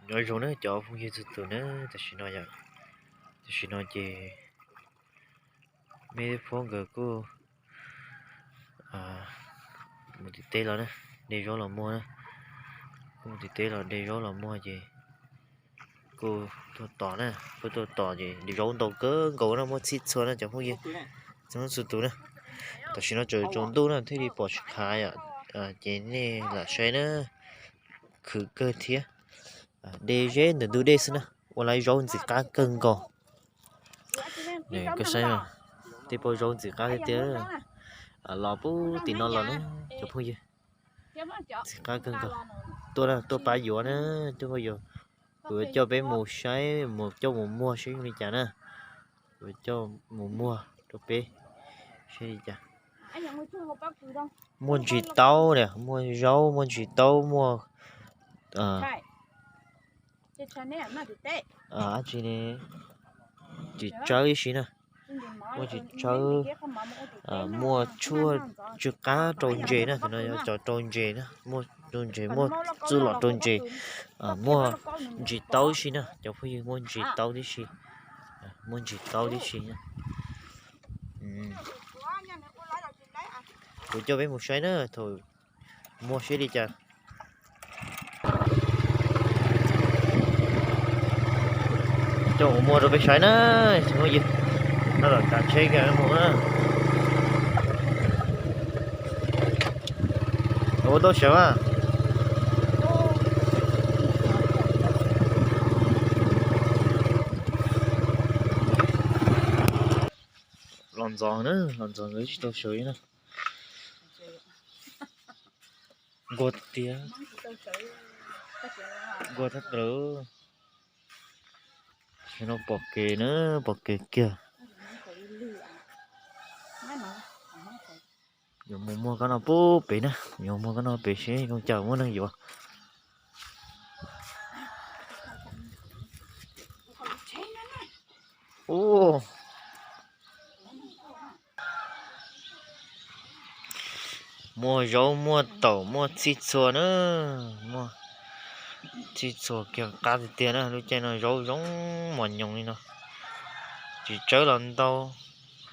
Nyob zoo na cov phooj ywg txhua tus na, tam sim no yom, tam sim no ces meb thiab phob nkawd kuj mus tim teb los na, de zaub los muag na, kuj mus tim teb los de zaub los muag ces kuj tuaj tos na, kuj tuaj tos ces de zaub ntau kawg nkaus na, muaj txhij txhua na cov phooj ywg txhua tus na. Tam sim no tseem tsaus ntuj na thiaj li pom tsis khav yom, ces nej lam saib na, khwv kawg thiab. De zeb ntawm ntug dej xwb na, ua lawv zaub ntxim qab kawg nkaus. Koj saib, tej pob zaub ntxim qab tiag tiag. Los pub tim no los na cov phooj ywg, ntxim qab kawg nkaus. Tuaj, tuaj pab yuav na, tuaj pab yuav. Kuv yuav coj peb mus saib, mus coj mus muag saib zoo li cas na. Kuv yuav coj mus muag rau peb saib li cas. Muaj ntsis taub na, muaj zaub, muaj ntsis taub, muaj dab tsi ne, ris tsawb ib si na, muaj ris tsawb, muaj tshuaj tsw qab rau ntses na, tam no yuav cov rau ntses na, muaj rau ntses, muaj txuj lom rau ntses, muaj ntsis taub ib si na cov phooj ywg, muaj ntsis taub tib si, muaj ntsis taub tib si na. Kuv coj peb mus saib na, thaum muag saib li cas. Coj mus muag rau peb saib na, tsis muaj ywg, no los kav tsheb kiag mus na. Ua tau sawv a. Los ntxov na, los ntxov nkawd tsis tau sawv na. Nquag tiag, nquag tag plaws. No pom kev na, pom kev kiag. Yuav mus muag kab no pub pem na, yuav muag kab no pem seb zoo cas muaj neeg yuav. Ub, muaj zaub muaj taum muaj txhij txhua na, muaj txhij txhua kiag qab tiag tiag na. Lub caij no zaub zoo mos nyoos li no, ris tsawb los ntau,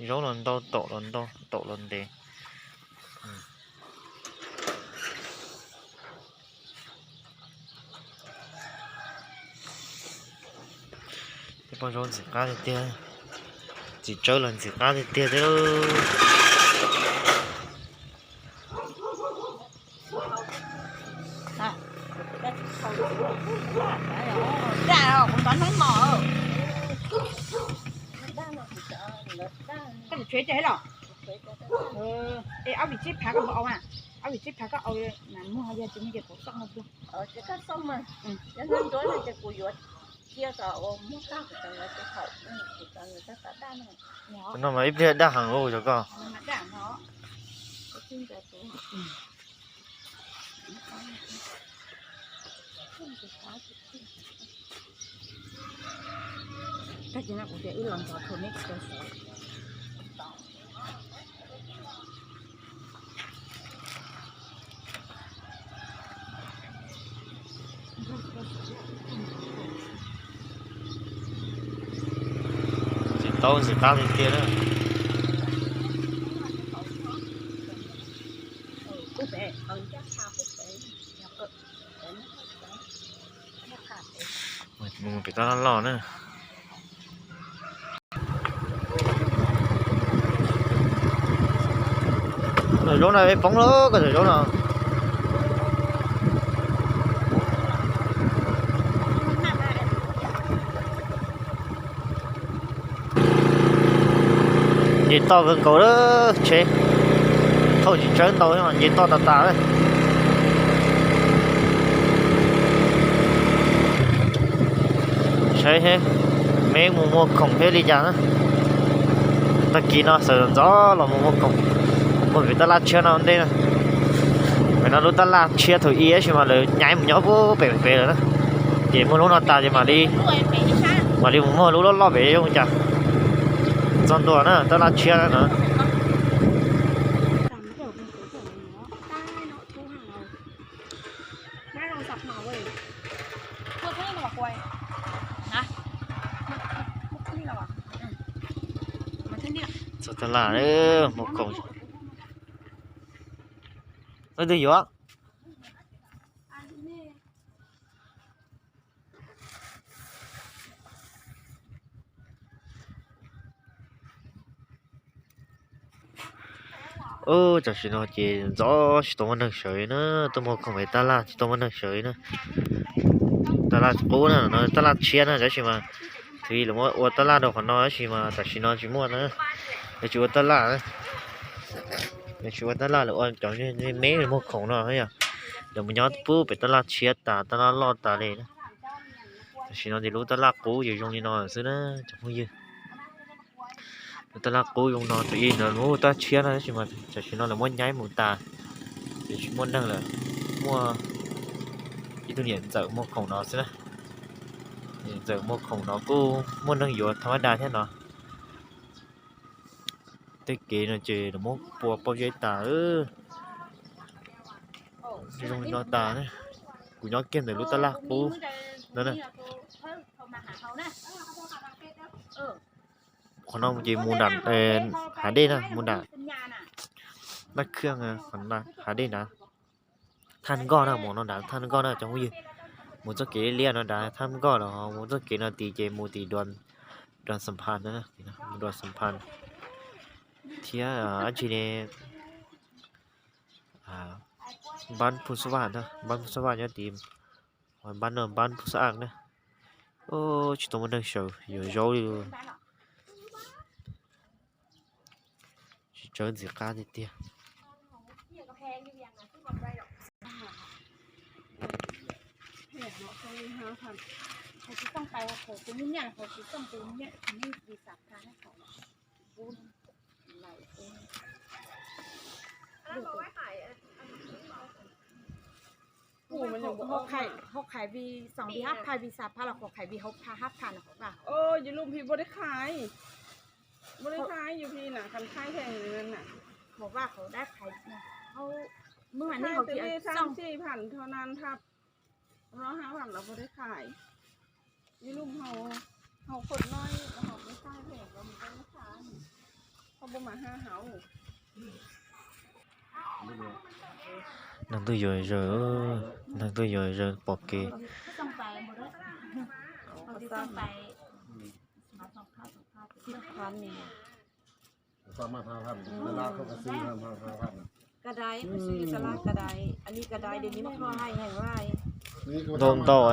zaub los ntau, taum los ntau, taum los ntev. Tej pob zaub ntxim qab tiag tiag, ris tsawb los ntxim qab tiag tiag thiab. Es ob vim tsib phav koj puas au a? Ob vim tsib phav koj au, muag yog tsis muag ces kuv xoj no tuaj. No mas ib pliag daj heev ua cov koj. Ntxim taub ntxim qab li tiag na. Mus pem tab loj loj na. Cov zaub no peb poob lawm, koj cov zaub no. Nce toj kawg nkaus lawm, tsheb thauj tsis tsawb ntau, nce toj tas tas lawm. Saib seb meb mus muag khoom thiab li cas na. Tag kis no sawv ntxov los mus muag khoom, muag pem tab laj tshiab no ntej na. Pem no lub tab laj tshiab thaum ub tab sis mas lawv nyaib mus nyob pem pem lawm na. Ces muag lub no tas ces mam li, mam li mus muag lub loj loj pem zoo cas. Txog ntua na tab laj tshiab na no. Ua Txog tab laj, muag khoom. Leej twg yuav? Tam sim no ces ntxov tsis tau muaj neeg sawv li na, tuaj muag khoom es tab laj tsis tau muaj neeg sawv li na. Tab laj qub na, no tab laj tshiab na, tab sis mas thaum ub lawv muab ua tab laj rau qhov no tab sis mas tam sim no tsis muaj na. Lawv tsis ua tab laj, lawv tsis ua tab laj, lawv ua cov me me muag khoom no yom. Lawv mus nyob pub pem tab laj tshiab tas, tab laj loj tas li na. Tam sim no ces lub tab laj qub ces zoo li no xwb na cov phooj ywg. Lub tab laj qub zoo no, tus ib ntawd lub tab tshiab no tab sis mas tam sim no lawv muab nyaib mus tas, ces tsis muaj neeg lawm. Muaj ib tug niam ntxawm muag khoom no xwb na. Niam ntxawm muag khoom no kuj muaj neeg yuav thab mab da thiab no. Tej kev no ces lawv muab pua pob zeb tas. Zoo li no tas, kuv nyob kiag ntawm lub tab laj qub no na. Qhov no ces mus nram hav dej na, mus nram Naj Khwj, hav dej nrad, Thaj Nkoj na, mus no nrad Thaj Nkoj na cov phooj ywg. Mus txoj kev liab liab no nrad Thaj Nkoj los mus txoj kev no tid ces mus tim Dua Xam Phas na, mus Dua Xam Phas thiab dab tsi ne, Npab Phu Xa Vaj, Npab Phu Xa Vaj nyob tid, Npab no Npab Phu Xa Aj na. Tsis tau muaj neeg sawv, yuav zaub li. Tsis tsawg, ntxim qab tiag tiag. Hauv khais vim xoom vim hab phas vim xam phas los hauv khais vim hauv phas hab phas no hauv vaj. Yus lub phis npua dej khais. Npua dej khais yus phis na, khas khais heev na. Hauv vaj hauv dab khais, hauv, mub hais nej hauv phis xoom. Txij phas tho nan thab, no hab phas los npua dej khais. Yus lub hauv, hauv khuam no, hauv dej khais heev los npua dej khais. Hauv npua mas ha hauv. Neeg twb yuav zaws, neeg twb yuav zaws pom kev. Ntau ntau,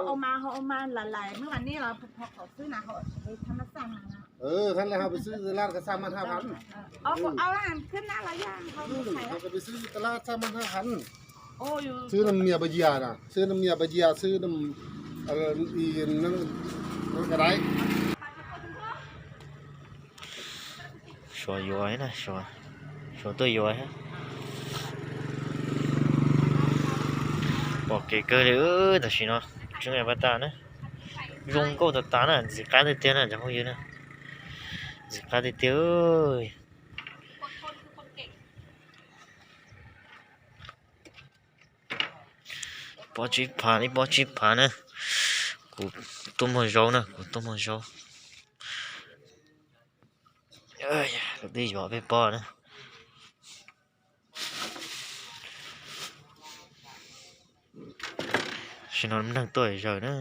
Ua mas, ua mas lais lais, mub mas nej los pom qhov xwb na, qhov thab mab xam na. Thaum lawv hais pes xwb laj ka xam mas thaj phan. Pes xwb laj xam mas thaj phan. Xwb nam niam pas yias na, xwb nam niam pas yias, xwb nam, i, nam ka dai. Suav yuav na, Suav tuaj yuav. Pom kev kawg li, tam sim no tseem pab tas na. Zoo nkauj tas tas na, ntxim qab tiag tiag na cov phooj ywg na. Ntxim qab tiag tiag. Pob tsib phav, ib pob tsib phav na. Kuv tuaj muag zaub na, kuv tuaj muag zaub. Lawv twb yuav peb pob na. Tam sim no neeg tuaj zaws na.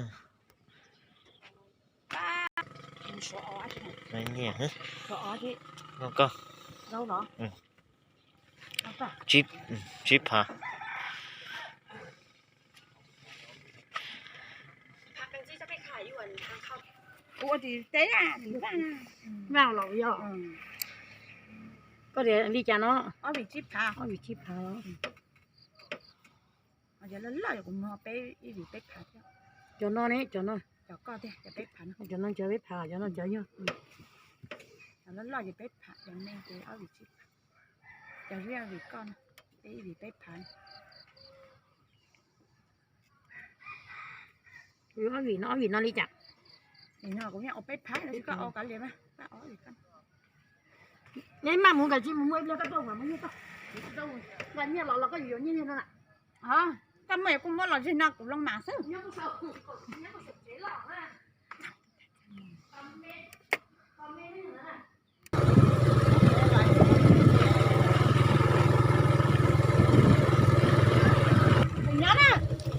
Nyiam koj. Tsib phav. Ua tim teb, vaj los yog. Koj tias li cas no? Ob vim tsib phav. Ob vim tsib phav. Cov loj loj kuv muag peb ib vim peb phav thiab. Cov no ne, cov no. Cov koj tiag, cov peb phav no. Cov no cov peb phav, cov no cov yog. Cov loj loj ces peb phav, cov me ces ob vim tsib phav. Cov ib vim koj no, peb ib vim peb phav. Ob vim no, ob vim no li cas? Vim no kuv yeej ua peb phav, koj ua kav liam, koj ua vim koj. Neb maj mus nkawd tsis mus muaj ib pliag koj tuaj mus muaj nyiaj koj. Nqa nyiaj los los koj yuav nyiaj no na. Koj muaj kuj muab los zeg no kuv loo mas xwb.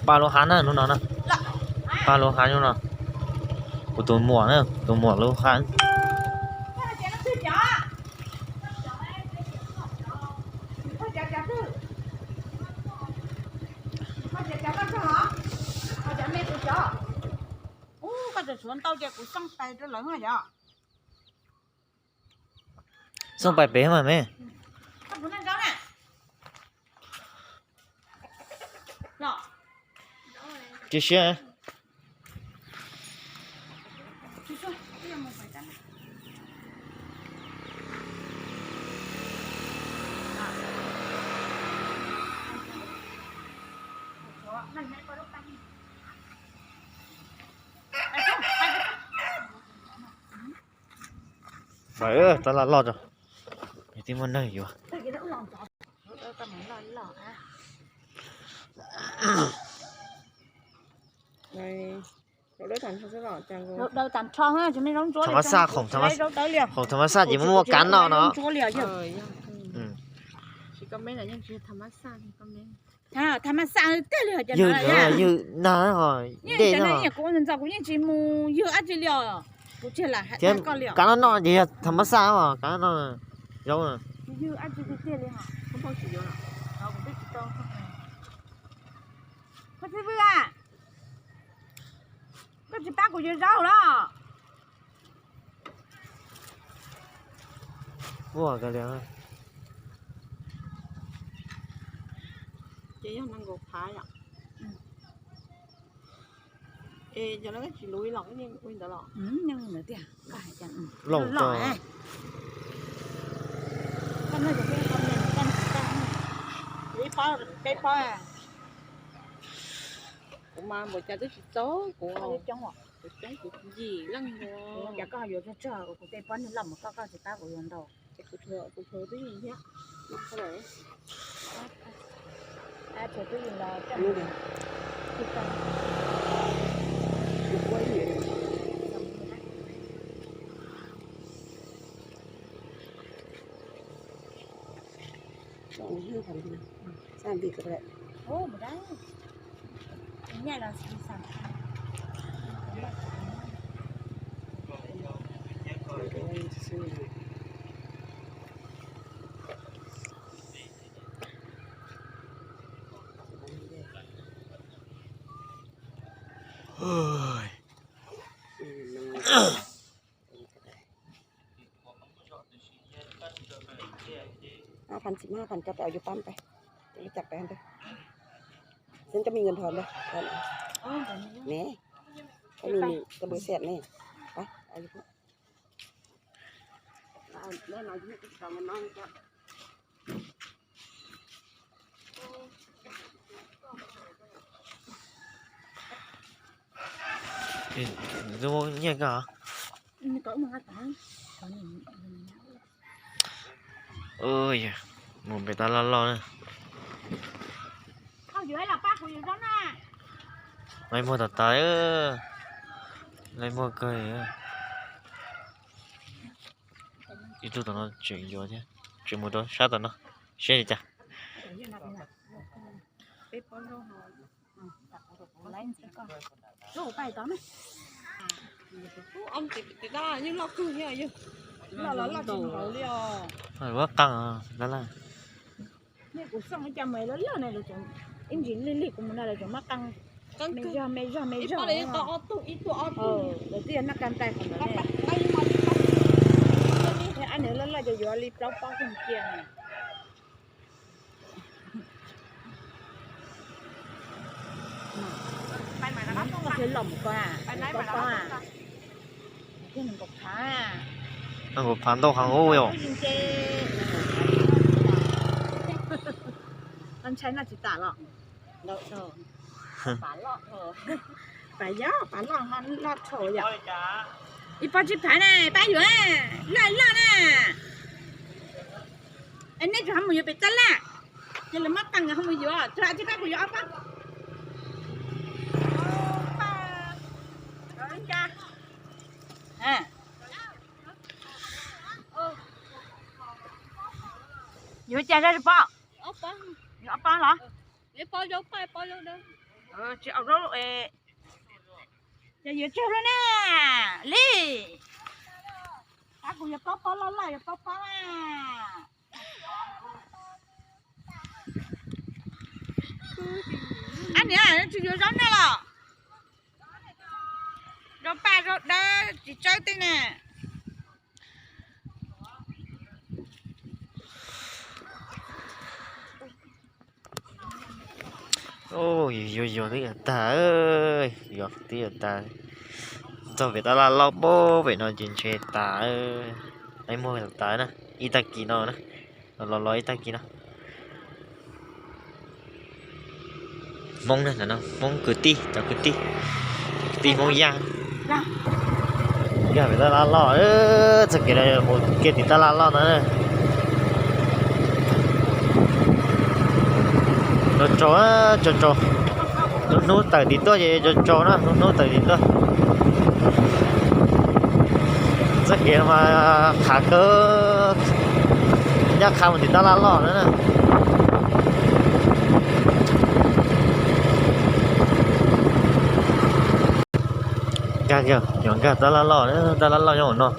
Paj lub hav na hnub no na. Paj lub hav hnub no. Kuv tus muam na, tus muam lub hav. Koj tseem tshuav ntau ces kuv xoj pais rau lawv yom. Xoj pais pem mas me. Cia siab. Fais, tau loj loj rau. Twb muaj neeg yuav. Tham mas xaj, khoom tham mas xaj ces muaj muaj kab noj no. Yawg nag ho dej no. Kuv yeej tsis mus ywg dab tsi li os. Thiab kab noj noj ces yog tham mas xaj os, kab noj zaub na. Koj txiv Vwj, koj tsis pab kuv yuav zaub los? Ua ka li. Ces yog nees nkaum phav yom. Es cov no tsis luv los ua ntawd los? Loj tiag. Loj. Peb pob, kuv mas npaum cas twb tsis txaus kuv. Kuv coob kuv yim leej. Cas koj yuav tsawg tsawg, kuv tej pob niag loj mas koj, koj tsis pab kuv yuav ntau. Kuv tshuav twb yim thiab. Hai phần, chín mươi hai phần cho tao vô bấm đây. Cho nó chặt đây đây. Xin cho mình ngân hàng đây. Nè. Có mình, có bữa sẹt nè. Đó, ở đây. Đây là những cái phần mà nó cho. Ê, nyiaj koj hả? Mus pem tab loj loj na. Lawv muag tas tas, lawv muag kawg. Ib tug tom no tseem yuav thiab, tseem mus rau sab tom no, saib li cas. Ua qeej lawm. Nej kuv xoj ib co mas loj loj na, ib ntsis lig lig kuv mus no lawv tseem muab qeej me zog me zog me zog. Lawv twb yog noj kaj ntais qhov ntawd ne. Ab, nws loj loj ces yuav li plaub pob xwb cia na. Nees nkaum phav ntau heev ub yom. Ib pob tsib phav na, pab yuav loj loj na. Es nej tseem ho mus yuav pem tab laj, ces lawv muab tag ho mus yuav, tsuas hais tias pab kuv yuav ob pob. Yuav cas zaj pob? Yuav ob pob los? Tsis au zaub, ces yuav tsawg lub na? Li, pab kuv yuav plaub pob loj loj, yuav plaub pob na. Ab niam, tsis yuav zaub nej los? Zaub paj zaub dawb tsis tsawb tej na. Yuav yuav twb yuav tag, yuav twb yuav tag. Txog pem tab laj loj pem no ces ntshe tas, muag tas na, ib tag kis no na, los los ib tag kis no. Hmoob na, Hmoob kwv tij, cov kwv tij, kwv tij Hmoob Yaj. Nkag pem tab laj loj, txoj kev no mus kiag tim tab laj loj no. Tsaus tsaus, tsaus tsaus. Hnub hnub tawm tim tuaj ces tsaus tsaus na, hnub hnub tawm tim tuaj. Txoj kev mas qhav kawg, ncaj qha mus tim tab laj loj na. Nkag kiag, yuav nkag tab laj loj, tab laj loj nyob hauv no.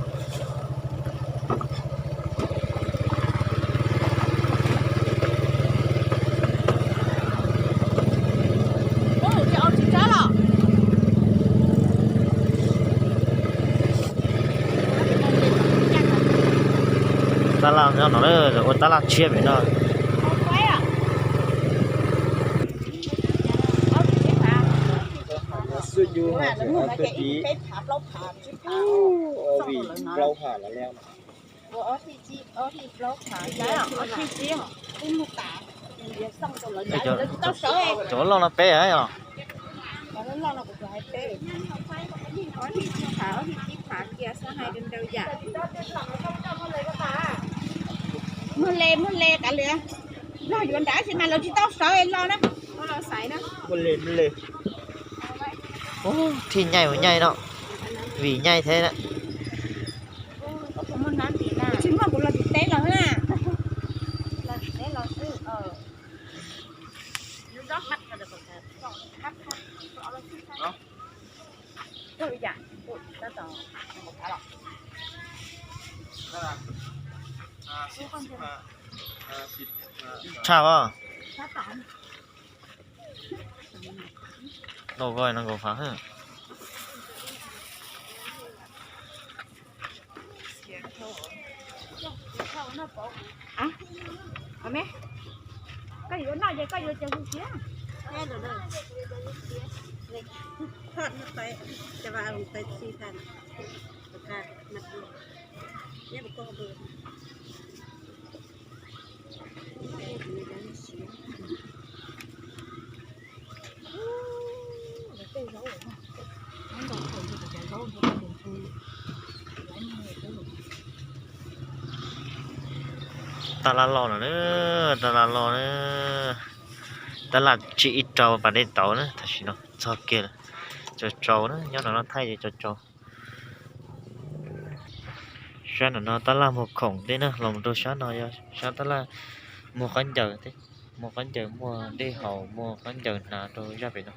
Tab laj nyob no, ua tab laj tshiab pem no. Cov loj no peb os. Muag le, muag le kav liam. Log yuav nrad tab sis mas lawv tsis tau sawv los na. Thij nyaij ua nyaij no, vim nyaij thiab na. Tsis muaj kuv los tim teb los na. Tshaj os. Tau koj nees nkaum phav. Koj yuav noj ces koj yuav cov siav. Tab laj loj no na, tab laj loj na. Tab laj tsib ib rau pas dej tauv na, tam sim no txog kiag tsaus tsaus na, nyob no no thaij ces tsaus tsaus. Sab no no tab laj muag khoom tej na, los rau sab no yog sab tab laj muag khaub ncaws, muag khaub ncaws, muag dej haus, muag khaub ncaws hnav rau zaj pem no.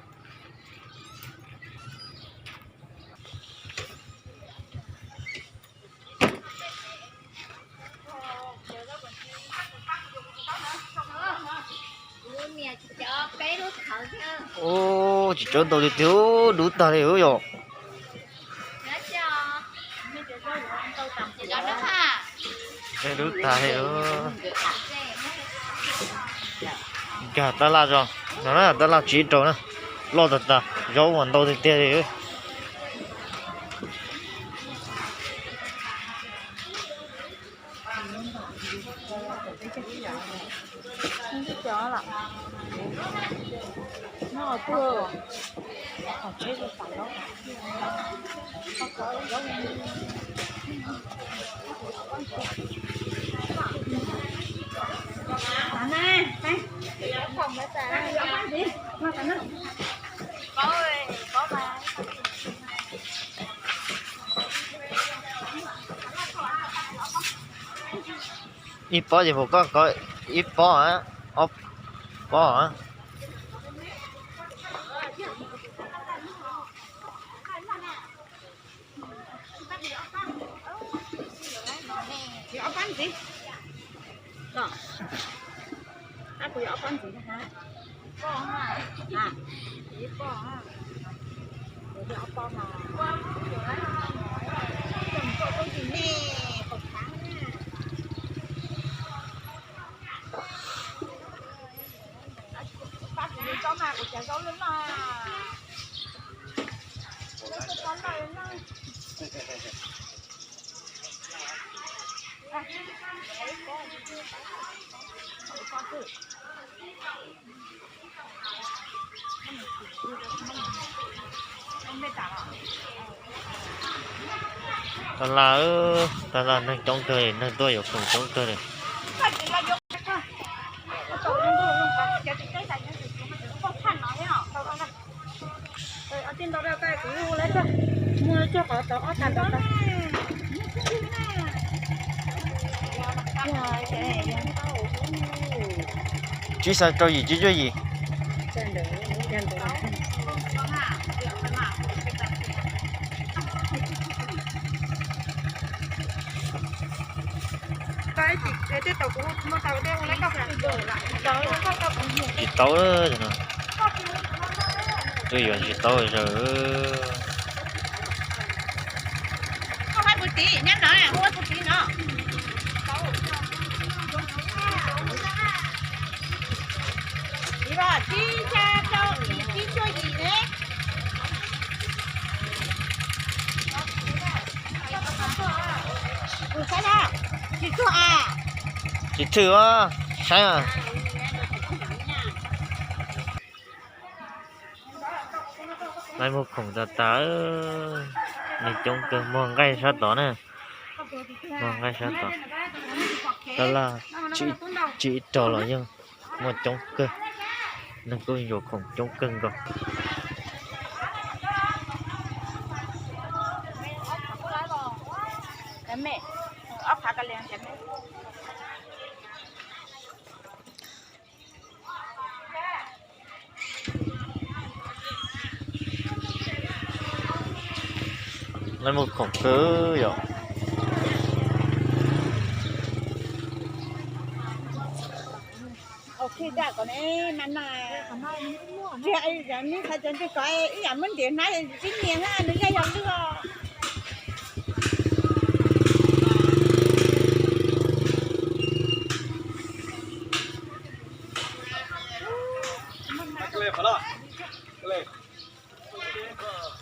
Ub, tsis tsaub ntau tiag tiag, dub tag li ub yom. Dub tag li. Nkag tab laj tso, no na, tab laj tsib rau na. Loj tas tas, zaub mas ntau tiag tiag li. Ib pob ces puas koj kov ib pob, ob pob? Yuav ob pob ntxiv. Kuv yuav ob pob ntxiv na. Ob pob mas. Tab laj, tab laj neeg coob kawg, neeg tuaj yuav khoom coob kawg li. Tsib xya rau yim, tsib cuaj yim. Tsis tau, twb yuav tsis tau zaws. Tsis thwj os, saib. Lawv muag khoom tas tas, neeg coob kawg, muag nqaij sab tod na, muag nqaij sab tod. Tab laj tsib rau los yeej muaj coob kawg, neeg kuj yuav khoom coob kawg nkaus. Lawv muag khoom kawg yom.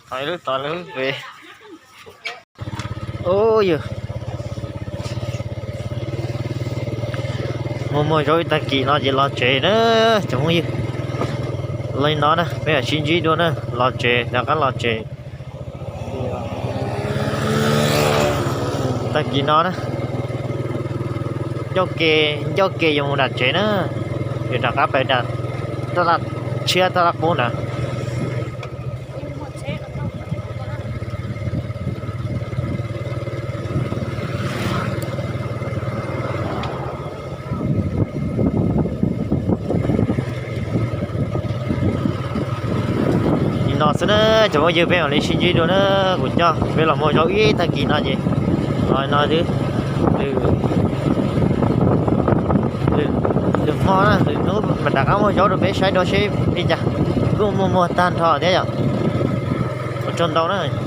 Tod lub, tod lub pem. Ub yog muaj muaj zaub ib tag kis no ces los tsev na cov phooj ywg. Li no na, peb mam sib ntsib dua na, los tsev, rov qab los tsev. Tag kis no na, ncauj ke, ncauj ke yuav mus nram tsev na, yuav rov qab pem nram taj laj tshiab taj laj qub ntawd. Li no xwb na, cov phooj ywg, peb mam li sib ntsib dua na, kuv coj peb los muag zaub ib tag kis no ces los no xwb. Lwm hmo na, lwm hnub mam rov qab muag zaub rau peb saib dua seb li cas, kuj muag muag tag nrho thiab yom. Ua tsaug ntau na.